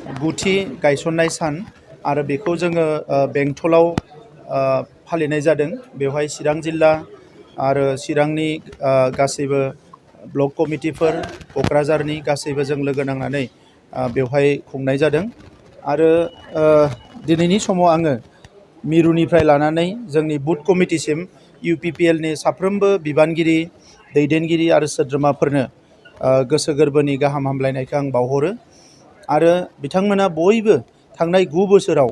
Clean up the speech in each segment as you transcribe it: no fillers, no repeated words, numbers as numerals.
गुथि गायसननाय सान आरो बेखौ जोङो बेंटलाव फालिनाय जादों। बेवहाय चिरां जिल्ला आरो चिरांनि गासैबो ब्लक कमिटिफोर क'क्राझारनि गासैबो जों लोगो नांनानै बेवहाय खुंनाय जादों। आरो दिनैनि समाव आङो मिरुनिफ्राय लानानै जोंनि बुथ कमिटिसिम UPPLनि साफ्रोमबो बिबानगिरि दैदेनगिरि आरो सोद्रोमाफोरनो गोसो गोरबोनि गाहाम हामलायनायखौ आं बावहरो। आरो बिथांमोना बयबो थांनाय 9 बोसोराव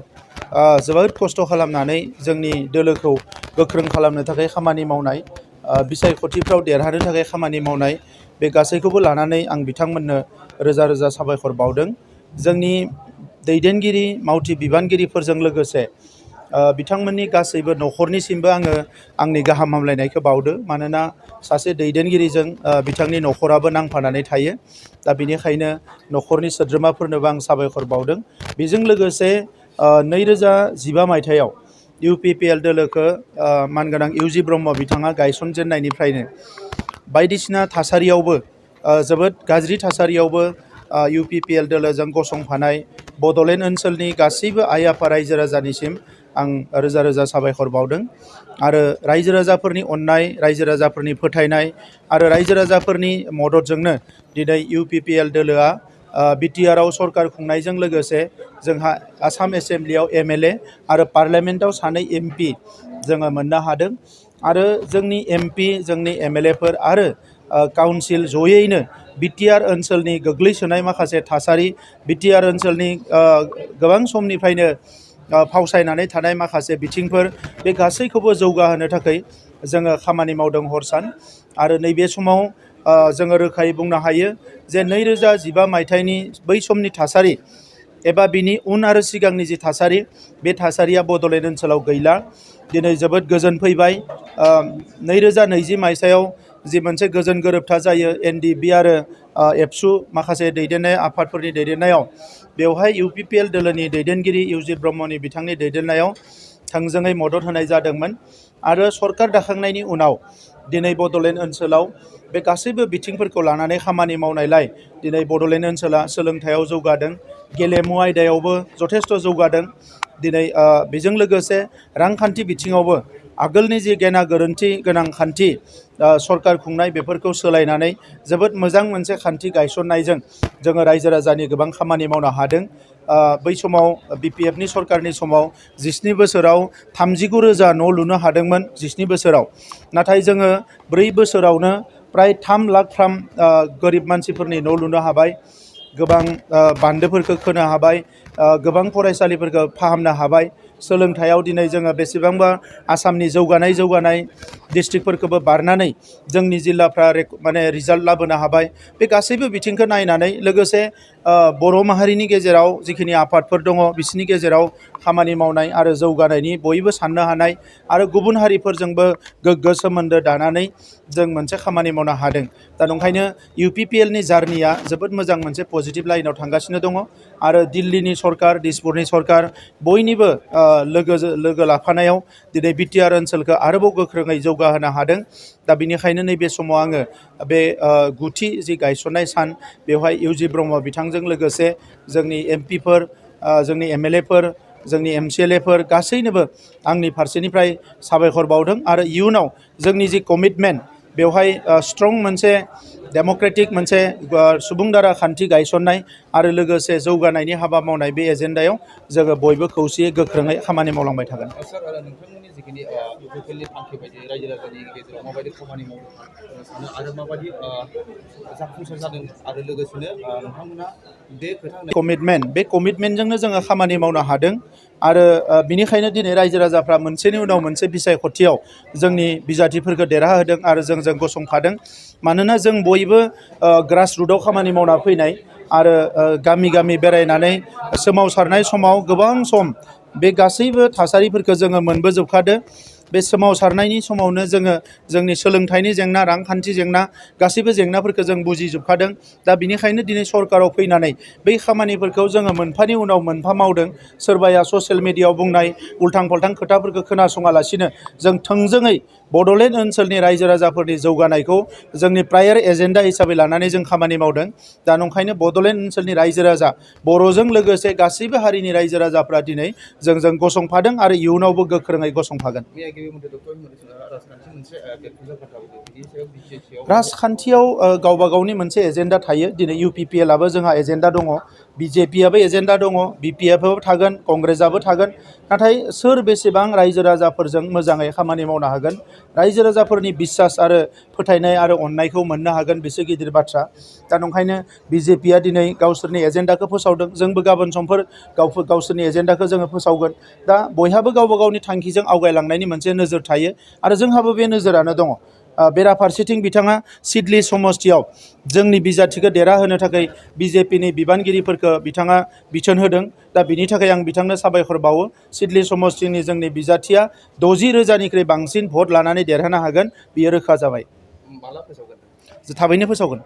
जोबोद खस्थ' खालामनानै जोंनि दोलोखौ गोख्रों खालामनो थाखाय खामानि मावनाय, बिसायख'थिफ्राव देरहानो थाखाय खामानि मावनाय, बे गासैखौबो लानानै आं बिथांमोननो रोजा रोजा साबायखर बावदों। जोंनि दैदेनगिरि मावथि बिबानगिरिफोरजों लोगोसे बिथांमोननि गासैबो न'खरनिसिमबो आङो आंनि गाहाम हामलायनायखौ बावदो। मानोना सासे दैदेनगिरिजों बिथांनि न'खराबो नांफानानै थायो। दा बेनिखायनो न'खरनि सोद्रोमाफोरनोबो आं साबायखर बावदों। बेजों लोगोसे 2015 मायथाइयाव UPPL दोलोखौ मानगोनां UG ब्रह्म बिथाङा गायसनजेननायनिफ्रायनो बायदिसिना थासारियावबो जोबोद गाज्रि थासारियावबो UPPL दोलोजों गसंफानाय बड'लेण्ड ओनसोलनि गासैबो आइ आफा रायजो राजानिसिम आं रोजा रोजा साबायखर बावदों। आरो रायजो राजाफोरनि अननाय, रायजो राजाफोरनि फोथायनाय आरो रायजो राजाफोरनि मददजोंनो दिनै UPPL दोलोआ BTRआव सरकार खुंनायजों लोगोसे जोंहा आसाम एसेम्ब्लियाव MLA आरो पार्लियामेन्टआव 2 MP जोङो मोननो हादों। आरो जोंनि MP, जोंनि MLAफोर आरो काउन्सिल जयैनो BTR ओनसोलनि गोग्लैसोनाय माखासे थासारि, BTR ओनसोलनि गोबां समनिफ्रायनो फावसायनानै थानाय माखासे बिथिंफोर, बे गासैखौबो जौगाहोनो थाखाय जोङो खामानि मावदों हर सान। आरो नैबे समाव जोङो रोखायै बुंनो हायो जे 2015 मायथाइनि बै समनि थासारि एबा बिनि उन आरो सिगांनि जि थासारि, बे थासारिया बड'लेण्ड ओनसोलाव गैला। दिनै जोबोद गोजोन फैबाय। 2020 मायथाइयाव जि मोनसे गोजोन गोरोबथा जायो NDB आरो एबसु माखासे दैदेननाय आफादफोरनि दैदेननायाव, बेवहाय UPPL दोलोनि दैदेनगिरि UG ब्रह्मनि बिथांनि दैदेननायाव थोंजोङै मदद होनाय जादोंमोन। आरो सरकार दाखांनायनि उनाव दिनै बड'लेण्ड ओनसोलाव बे गासैबो बिथिंफोरखौ लानानै खामानि मावनायलाय दिनै बड'लेण्ड ओनसोला सोलोंथायाव जौगादों, गेलेमु आयदायावबो जथेस्थ' जौगादों। दिनै बेजों लोगोसे रांखान्थि बिथिङावबो आगोलनि जि गेना गोरोन्थि गोनां खान्थि सरकार खुंनाय, बेफोरखौ सोलायनानै जोबोद मोजां मोनसे खान्थि गायसननायजों जोङो रायजो राजानि गोबां खामानि मावनो हादों। बै समाव BPFनि सरकारनि समाव 17 बोसोराव 39,000 न' लुनो हादोंमोन 17 बोसोराव। नाथाय जोङो 4 बोसोरावनो प्राय 3 लाख गोरिब मानसिफोरनि न' लुनो हाबाय, गोबां बान्दोफोरखौ खोनो हाबाय, गोबां फरायसालिफोरखौ फाहामनो हाबाय। सोलोंथायाव दिनै जोङो बेसेबांबा आसामनि जौगानाय डिस्ट्रिक्टफोरखौबो बारनानै जोंनि जिल्लाफ्रा माने रिजाल्ट लाबोनो हाबाय। बे गासैबो बिथिंखौ नायनानै लोगोसे बर' माहारिनि गेजेराव जिखिनि आफादफोर दङ, बिसोरनि गेजेराव खामानि मावनाय आरो जौगानायनि बयबो साननो हानाय आरो गुबुन हारिफोरजोंबो गोग्गो सोमोन्दो दानानै जों मोनसे खामानि मावनो हादों। दा ओंखायनो UPPLनि जार्निया जोबोद मोजां मोनसे पजिटिभ लाइनाव थांगासिनो दङ। आरो दिल्लीनि सरकार, दिसपुरनि सरकार बयनिबो लोगो लाफानायाव दिनै BTR ओनसोलखौ आरोबाव गोख्रोङै जौगाहोनो हादों। दा बेनिखायनो नैबे समाव आङो बे गुथि जि गायसननाय सान, बेवहाय UG ब्रह्म बिथांजों लोगोसे जोंनि MPफोर, जोंनि MLAफोर, जोंनि MCLAफोर गासैनोबो आंनि फारसेनिफ्राय साबायखर बावदों। आरो इयुनाव जोंनि जि कमिटमेन्ट, बेवहाय स्ट्रं मोनसे डेम'क्रेटिक मोनसे सुबुं दारा खान्थि गायसननाय आरो लोगोसे जौगानायनि हाबा मावनाय, बे एजेन्डायाव जोङो बयबो खौसेयै गोख्रोङै खामानि मावलांबाय थागोन। सार, नोंथांमोननि जिखिनि UPPLनि थांखि बायदि रायजो राजानि गेजेराव माबायदि खामानि मावनो सानो आरो माबायदि जाफुंसार जादों, आरो लोगोसेनो नोंथांमोना बे खोथा बे कमिटमेन्टजोंनो जोङो खामानि मावनो हादों। आरो बिनिखायनो दिनै रायजो राजाफ्रा मोनसेनि उनाव मोनसे बिसायख'थियाव जोंनि बिजाथिफोरखौ देरहाहोदों आरो जोंजों गसंफादों। मानोना जों बयबो ग्रास रुटआव खामानि मावना फैनाय आरो गामि गामि बेरायनानै सोमावसारनाय समाव गोबां सम बे गासैबो थासारिफोरखौ जोङो मोनबोजोबखादों। बे सोमावसारनायनि समावनो जोङो जोंनि सोलोंथाइनि जेंना रांखान्थि जेंना गासैबो जेंनाफोरखौ जों बुजिजोबखादों दा बिनिखायनो दिनै सरकाराव फैनानै बै खामानिफोरखौ जोङो मोनफानि उनाव मोनफा मावदों सोरबाया ससियेल मिडियायाव बुंनाय उल्थां फाल्थां खोथाफोरखौ खोनासङालासिनो जों थोंजोङै बड'लेण्ड ओनसोलनि रायजो राजाफोरनि जौगानायखौ जोंनि प्रायर एजेन्डा हिसाबै लानानै जों खामानि मावदों दा नंखायनो बड'लेण्ड ओनसोलनि रायजो राजा बर'जों लोगोसे गासैबो हारिनि रायजो राजाफ्रा दिनै जोंजों गसंफादों आरो इयुनावबो गोख्रोङै गसंफागोन राजखान्थियाव गावबा गावनि मोनसे एजेन्डा थायो दिनै UPPLआबो जोंहा एजेन्डा दङ BJPआबो एजेन्डा दङ BPFआबो थागोन कंग्रेसआबो थागोन नाथाय सोर बेसेबां रायजो राजाफोरजों मोजाङै खामानि मावनो हागोन रायजो राजाफोरनि बिसास आरो फोथायनाय आरो अननायखौ मोननो हागोन बेसो गिदिर बाथ्रा दा नंखायनो BJPआ दिनै गावसोरनि एजेन्डाखौ फोसावदों जोंबो गाबोन समफोर गावसोरनि एजेन्डाखौ जोङो फोसावगोन दा बयहाबो गावबा गावनि थांखिजों आवगायलांनायनि मोनसे नोजोर थायो आरो जोंहाबो बे नोजोरानो दङ बेराफारसेथिं बिथाङा सिडली समस्तियाव जोंनि बिजाथिखौ देरहाहोनो थाखाय BJPनि बिबानगिरिफोरखौ बिथाङा बिथोन होदों दा बिनि थाखाय आं बिथांनो साबायखर बावो सिडली समस्तिनि जोंनि बिजाथिया 60,000निख्रुइ बांसिन भट लानानै देरहानो हागोन बियो रोखा जाबाय थाबैनो फोसावगोन